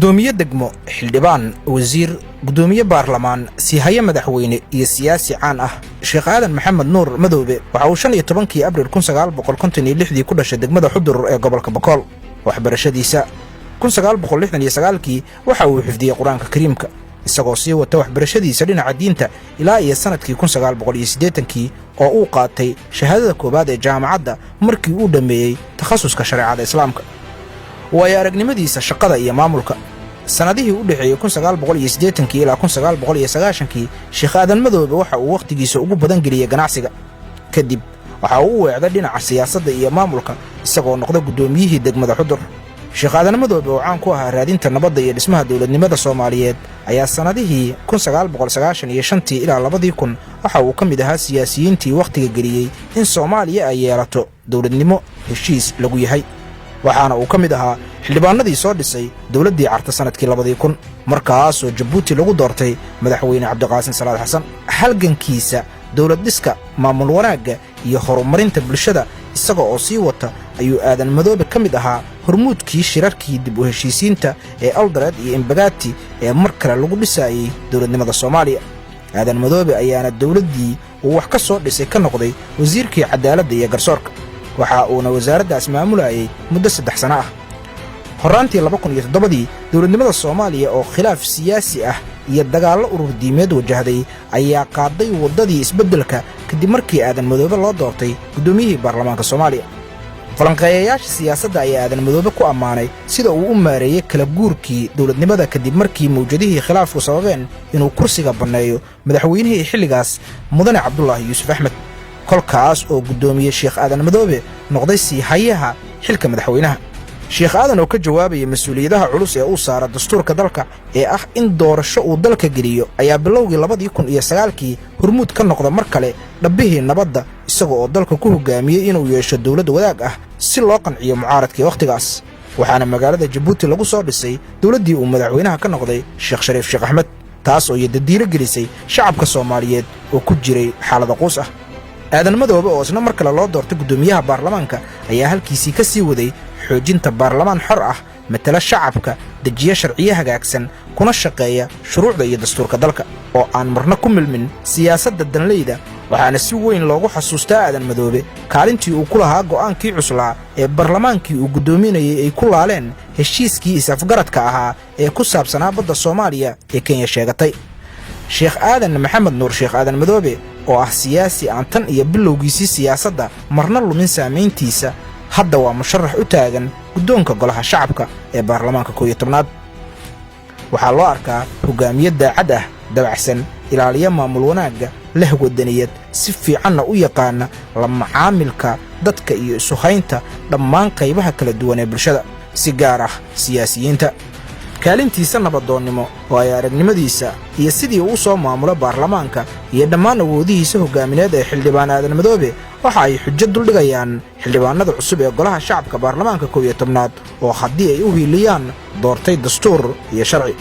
Guddoomiye degmo, xildhibaan, wasiir, guddoomiye baarlamaan, siihaye madaxweyne iyo siyaasi caan ah, Sheekh Aadan Maxamed Nuur Madoobe waxa uu 15-kii Abriil 1956-dii ku dhashay degmada Xudur ee gobolka Bakool. Waxbarashadiisa: 1969-kii waxa uu xifdiyey Qur-aanka Kariimka, isagoo sii wata waxbarashadiisa dhinaca diinta ilaa iyo sannadkii 1980-kii oo uu qaatay shahaadada koowaad ee jaamacadda markii uu dhammeeyey takhasuska shareecada Islaamka. Waayo aragnimadiisa shaqada iyo maamulka: sannadihii u dhexeeyey 1980-kii ilaa 1990-kii, Sheekh Aadan Madoobe waxa uu wakhtigiisa ugu badan geliyey ganacsiga. Kadib waxa uu u weecday dhinaca siyaasadda iyo maamulka, isagoo noqda guddoomiyihii degmada Xudur. Sheekh Aadan Madoobe oo caan ku ahaa raadinta nabadda iyo dhismaha dowladnimada Soomaaliyeed ayaa sannadihii 1995-tii ilaa 2000 waxa uu ka mid ahaa siyaasiyiintii wakhtiga geliyey in Soomaaliya ay yeelato dowladnimo heshiis lagu yahay, waxaana uu ka mid ahaa xildhibaanadii soo dhisay dowladdii Carta sannadkii 2000, markaasoo Jabuuti lagu doortay Madaxweyne Cabdiqaasin Salaad Xasan. Halgankiisa dowlad dhiska, maamul wanaagga iyo horumarinta bulshada isaga oo sii wata ayuu Aadan Madoobe ka mid ahaa hormuudkii shirarkii dib u heshiisiinta ee Eldoret iyo Embagathi ee mar kale lagu dhisaayey dowladnimada Soomaaliya. Aadan Madoobe ayaana dowladdii uu wax ka soo dhisay ka noqday wasiirkii cadaaladda iyo garsoorka, waxa uuna wasaaraddaas maamulayay muddo 3 sano ah. Horraantii 2007-dii, dowladnimada Soomaaliya oo khilaaf siyaasi ah iyo dagaallo urur diimeed wajahday ayaa qaaday waddadii isbeddelka, kadib markii Aadan Madoobe loo doortay guddoomiyihii baarlamaanka Soomaaliya. Falanqeeyayaasha siyaasadda ayaa Aadan Madoobe ku ammaanay sida uu u maareeyey kala guurkii dowladnimada, kadib markii mawjadihii khilaafku sababeen inuu kursiga banneeyo madaxweynihii xilligaas, Mudane Cabdulaahi Yuusuf Axmed, kolkaas oo guddoomiye Sheekh Aadan Madoobe noqday siihayaha xilka madaxweynaha. Sheekh Aadan oo ka jawaabaya mas-uuliyadaha culus ee uu saara dastuurka dalka ee ah in doorasho uu dalka geliyo ayaa bilowgii 2009-kii hormuud ka noqda mar kale dhabbihii nabadda, isaga oo dalka ku hoggaamiyey inuu yeesho dowlad wadaag ah si loo qanciyo mucaaradkii wakhtigaas, waxaana magaalada Jabuuti lagu soo dhisay dowladdii uu madaxweynaha ka noqday Sheekh Shariif Sheekh Axmed, taas oo yadadiilo gelisay shacabka Soomaaliyeed oo ku jiray xaalada quus ah. Aadan Madoobe oo isna mar kale loo doortay guddoomiyaha baarlamaanka ayaa halkiisii ka sii waday xoojinta baarlamaan xor ah, matala shacabka, dejiya sharciyo hagaagsan, kuna shaqeeya shuruucda iyo dastuurka dalka oo aan marna ku milmin siyaasadda danleyda. Waxaana si weyn loogu xasuustaa Aadan Madoobe kaalintii uu ku lahaa go'aankii cuslaa ee barlamaankii uu guddoominayay ay ku laaleen heshiiskii is-afgaradka ahaa ee ku saabsanaa badda Soomaaliya ee Kenya sheegatay. Sheekh Aadan Maxamed Nuur, Sheekh Aadan Madoobe, oo ah siyaasi aan tan iyo bilowgiisii siyaasadda marna lumin saamayntiisa, hadda waa musharax u taagan guddoonka Golaha Shacabka ee baarlamaanka 11-aad. Waxaa loo arkaa hoggaamiye daacad ah, dabacsan, ilaaliya maamul wanaagga, leh wadaniyad, si fiicanna u yaqaana la macaamilka dadka iyo isuhaynta dhammaan qaybaha kala duwan ee bulshada, si gaar ah siyaasiyiinta. Kaalintiisa nabadoonnimo oo ay aragnimadiisa iyo sidii uu soo maamulo baarlamaanka iyo dhammaan awoodihiisa hoggaamineed ee xildhibaan Aadan Madoobe waxa ay xujo duldhigayaan xildhibaanada cusub ee Golaha Shacabka baarlamaanka 11-aad oo haddii ay u hiiliyaan doortay dastuur iyo sharci.